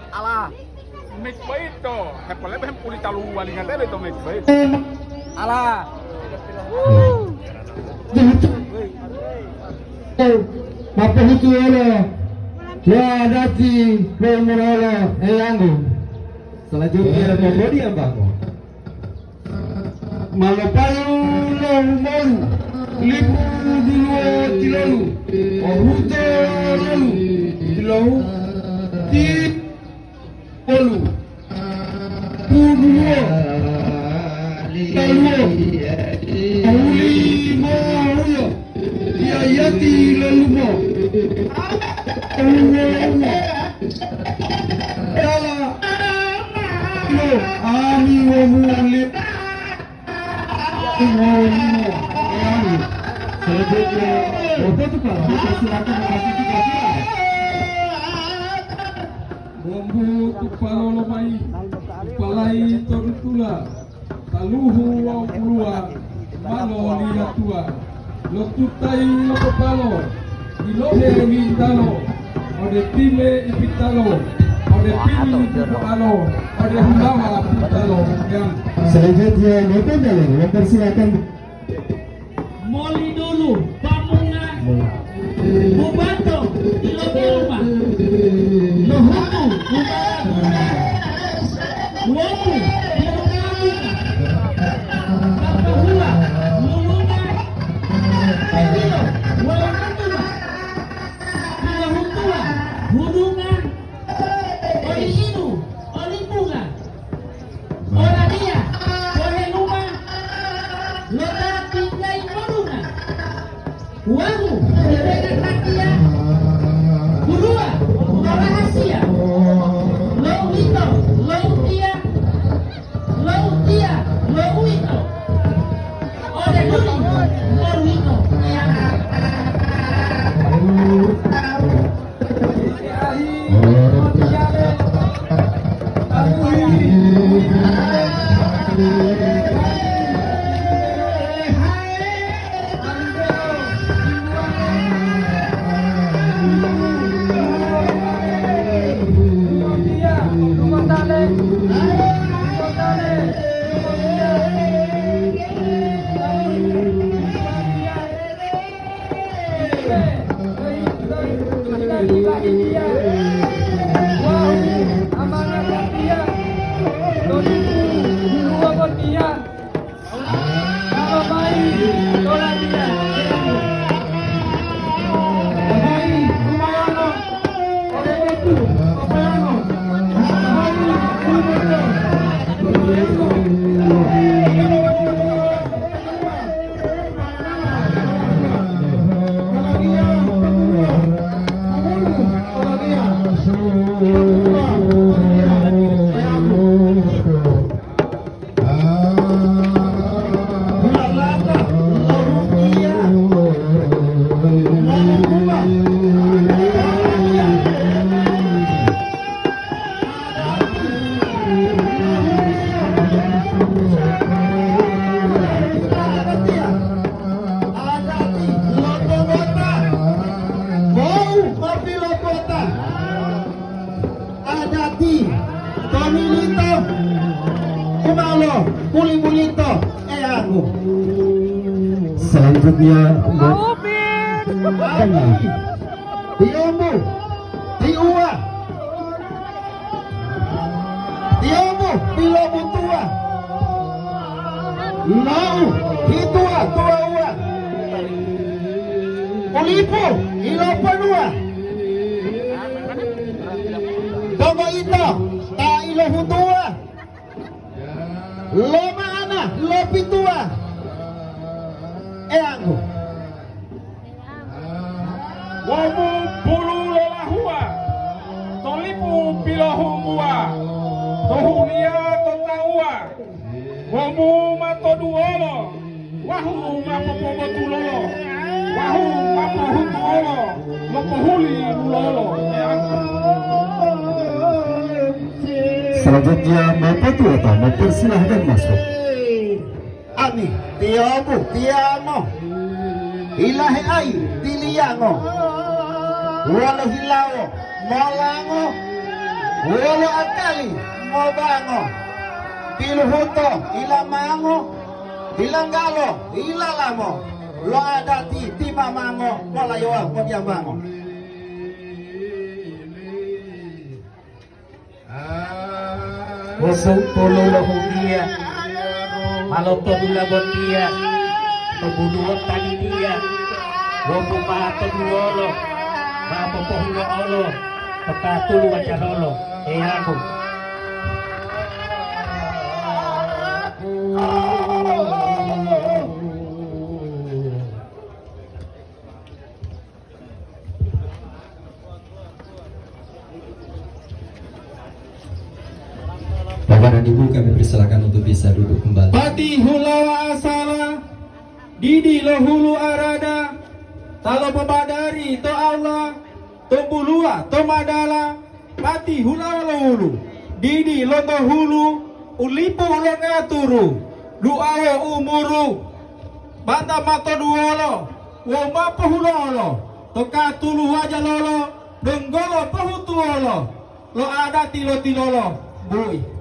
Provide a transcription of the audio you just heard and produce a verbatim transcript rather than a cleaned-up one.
Ala. Mik boyito, hepolebe hempuli talu walinga tebe to mik boyito. Ala. Mapohutuwolo lo adati lo mulolo Eyanggu. Selanjutnya, Bogodian, Bang. Malopayu lo humolu, lipu duluwo tilolu, ohuto lolu, tilolu, ti Polu. Puluwo. Taluwo. Ahuli mohuyo. Yayati lolumo. Uwo-uwo. Dala. Lo ami womuli. Selanjutnya, Bapak Tukang, kita silakan memasuki gajah. Bombu tupalo lomayi, tupalayi to dutula, taluhu wawu puluwa, malo liyatuwa, lotutayi lopopalo, yilohe wintalo, ode pile ipitalo, ode pili bubualo, ode hulawa putalo. Yang selanjutnya, Bapak Dalem, mempersilakan. Molidulu, Pamunga, Bubato, Iloteluma, Lohutu, Bubato, Womu, Iloteluma, Papahula, Lulunga, Tilo, Wolongatuma, Pilohutua, Hudunga, Oliinu, Olipunga, Oladiya, Poheluma, lo ta tinggayi modunga. Wawu, Lebega Tatiya, Guluwa, Marahasiya, lo uwito, lo utiya, lo utiya, lo uwito. Ode duli, lo uwito, ya. Adati, tomilito, umalo, muli-mulito, Eyanggu. Selanjutnya, Mbok. Tiumbu, tiuwa. Tiumbu, pilobutuwa. Lau, hituwa, tuwawuwa. Ulipu, iloponuwa. Donggo ito ta ilohutuwa, loma'ana lopituwa, Eyanggu. Womu pulu lolahuwa, to lipu pilohumbuwa, to huniya to tauwa, womu ma to duwolo. Wahu ma popobotulolo, wahu ma pohutuwolo, mopohuli lulolo. Selanjutnya, Bapak Tuata mempersilahkan masuk. Ami, tiyobu, tiyamo, ilahe ai, tiliyango, wolo hilawo, molango, Wolo akali mobango, piluhuto ilamango, bilanggalo ilalamo, lo adati timamango, molayowa modiyamango. Wosumpulu lo hunggiya, ma lotodula botiya, to buluwo talidiya, wombu ma to duwolo, ma popohulo'olo, to tatulu wacarolo, Eyangu. Bapak dan Ibu, kami persilakan untuk bisa duduk kembali. Pati hulawa asala, didi lo hulu arada, ta lopobadari to Allah, to buluwa, to madala, pati hulawa lo wulu, didi lonto hulu, u lipu u longaturu, duawo umuru, banta ma to duwolo, wawu ma pohulo'olo, to katulu wajalolo, donggolo pohutuwolo, lo adati lo tilolo, bui.